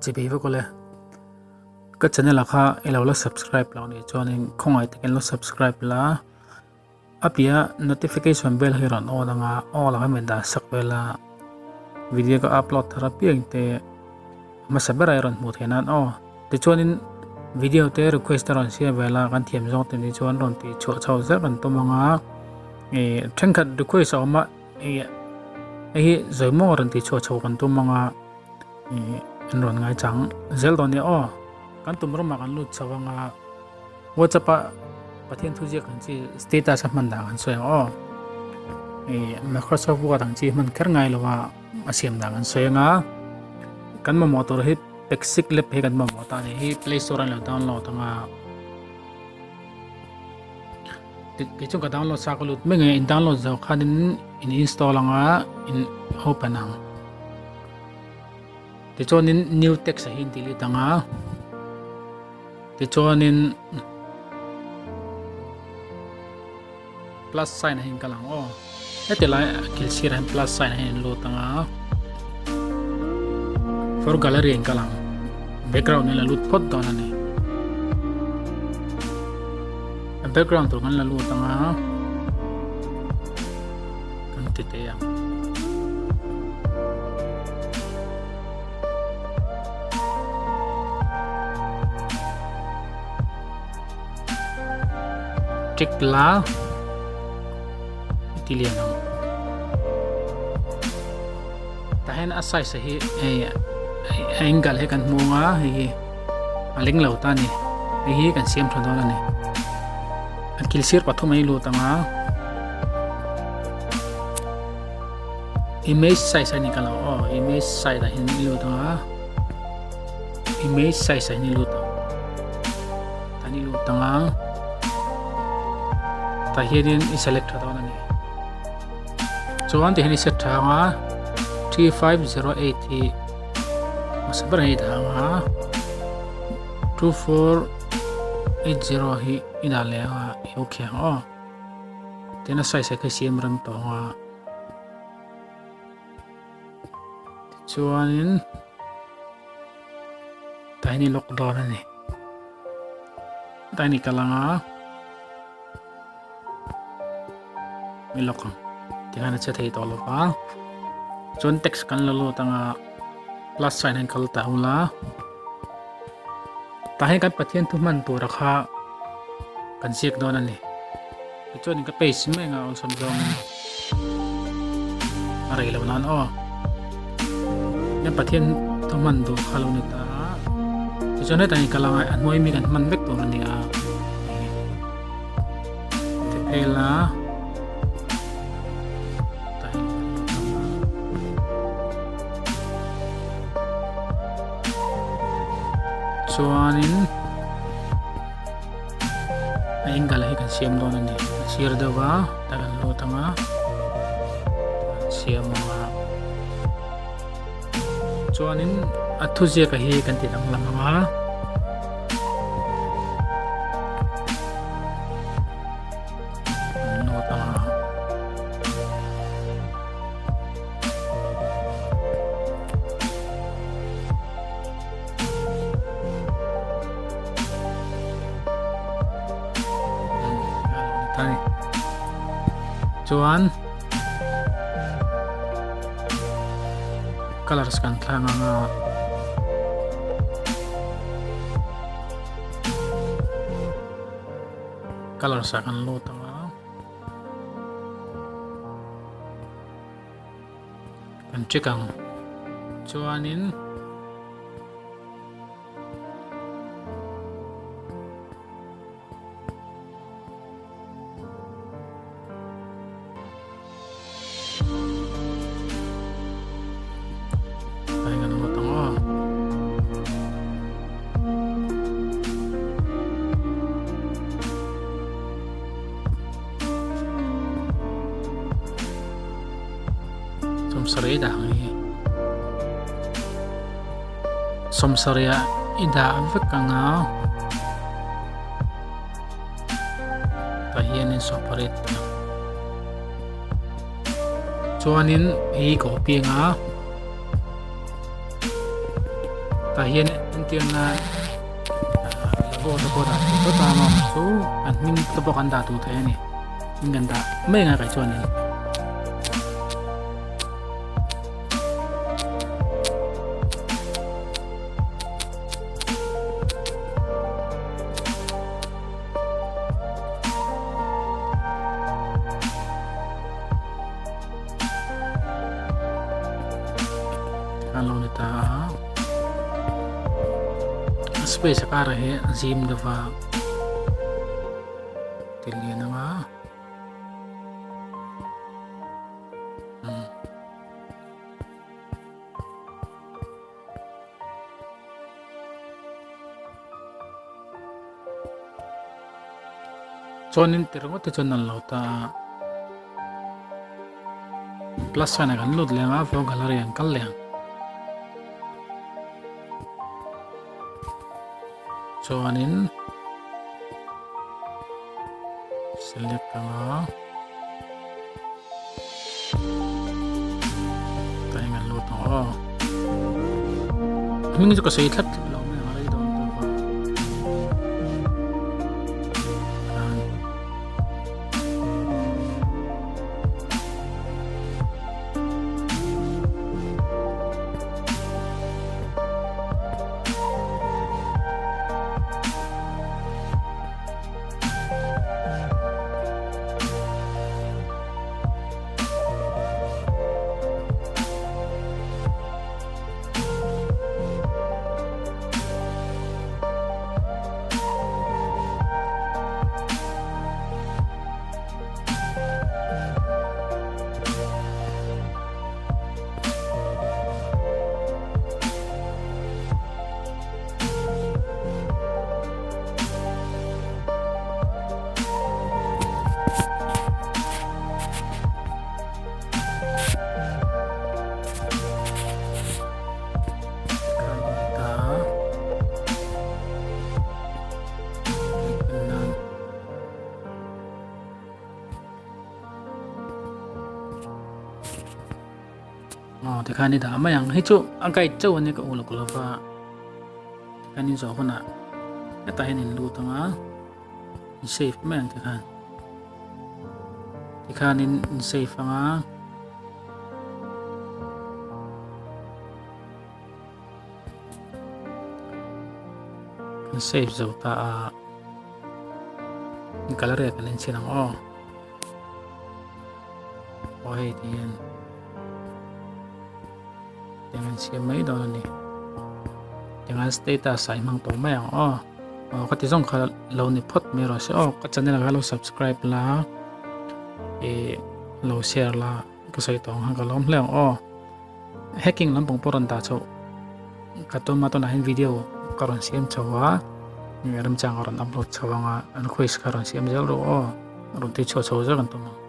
Chibei vek awle. Ka channel ah kha i lo la subscribe lo nih chuanin khawngaih takin lo subscribe la. A piah notification bell hi rawn on anga all ang hemi dah sak vel a. Video ka upload thar apiang te hmasa berah i rawn hmuh theih nan aw. Tichuanin video te request te rawn share vel a kan thiam zawng te ni chuan rawn tih chhuah chho zel kan tum anga ih thenkhat request a awm a ih hei hi zawi maw rawn tih chhuah chho kan tum anga ih an rawn ngai chang zel dawn nia aw kan tum ramah kan lut chho anga whatsapp ah Pathian thu ziak ang chi status a hman dan kan sawi ang aw ih Microsoft Word ang chi hman kher ngai lo a a siam dan kan sawi anga kan mamawh tur hi Pexik lab hi kan mamawh ta a ni hi play store ah an lo download anga kei chuan ka download sa ka lut mai nge in download zo khanin in install anga in open ang tichuanin new text ah hi in delete anga tichuanin plus sign ah hian kal ang aw heti lai a kil sirah hian plus sign ah hian in lut anga for gallery ah in kal ang background in la lut phawt dawn a ni a background tur kan la lut anga kan ti teh ang. Tick la ti lian ang tah hian a size hi hei a angle hi kan hmu anga hei hi a leng lo ta a ni hei hi kan siam tha dawn a ni a kil sir pathum a lut anga image size a ni ka lo aw image size ah hian i lut anga image size ah hian i lut ang. An i lut ang a, tah hianin i select tha dawn a ni. Chuan tihian i set tha ang a, 3508 hi hmasa ber hi i dah ang a, 2480 hi i dah leh ang a, i okay ang aw. Tin a size ah kha i siam rem tawh ang a. Tichuanin tah hian i lock dawn a ni. Tah hian i kal ang a, i lock ang. Tikhan a che thei tawh lo va. Chuan text kan la lut ang a, plus sign hian kal ta ula. Tah hian kan Pathian thu hman tura kha kan ziak dawn a ni. Tichuanin ka paste mai anga awlsam zawngin a rei lo nan aw. Kan Pathian thu hman duh kha lo ni ta a. Tichuan hetah hi ka la ngai a hnuai mi kan hman vek tur a ni a. Ti phei la. Chuanin a angle hi kan siam dawn a ni a sir deuh a ta kan lut ang a kan siam ang a chuanin a thuziak a hi kan ti danglam ang a. Chuan colors kan thlang anga colors ah kan lut anga kan check ang chuanin Sawmsarih dah ang hi sawmsarih ah i dah vek ang a tah hianin sawmparit chuanin hei copy anga. Tah hian entir nan logo te pawh dah theih phawt a awm chu an hming te pawh kan dah duh thei a ni hming kan dah mai ang a kaih chuan in. A lo ni ta a a space a karah hi a zim deuh va ti lian ang a umm. Chuanin ti ringawt te chuan an lo ta a plus sign ah kan lut leh ang a vlog gallery an kal leh ang chuanin select ang a tah hian kan lut ang aw hming chu ka sawi thlap thlap lo mai ang a rei dawn tawp a khan. Aw tikhan i dah mai ang hei chu a guide chauh ania ka uluk lova tikhan in zawh hunah hetah hian in lut ang a in save mai ang tikhan tikhanin in save ang a. Kan save zo ta a gallery ah kan enchhin ang aw aw hei ti hian tiang an siam mai dawn a ni tiang an status ah i hmang tawh mai ang aw aw ka ti zawng kha lo ni phawt mai rawh se aw ka channel ah kha lo subscribe la ih lo share la ka sawi tawh ang khan ka lawm hle ang aw. Hacking lampang pawh rawn dah chhoh ka tum a tunah hian video ka rawn siam chho a remchang a rawn upload chho ang a request kha rawn siam zel rawh aw rawn ti chhuah chho zel kan tum ang.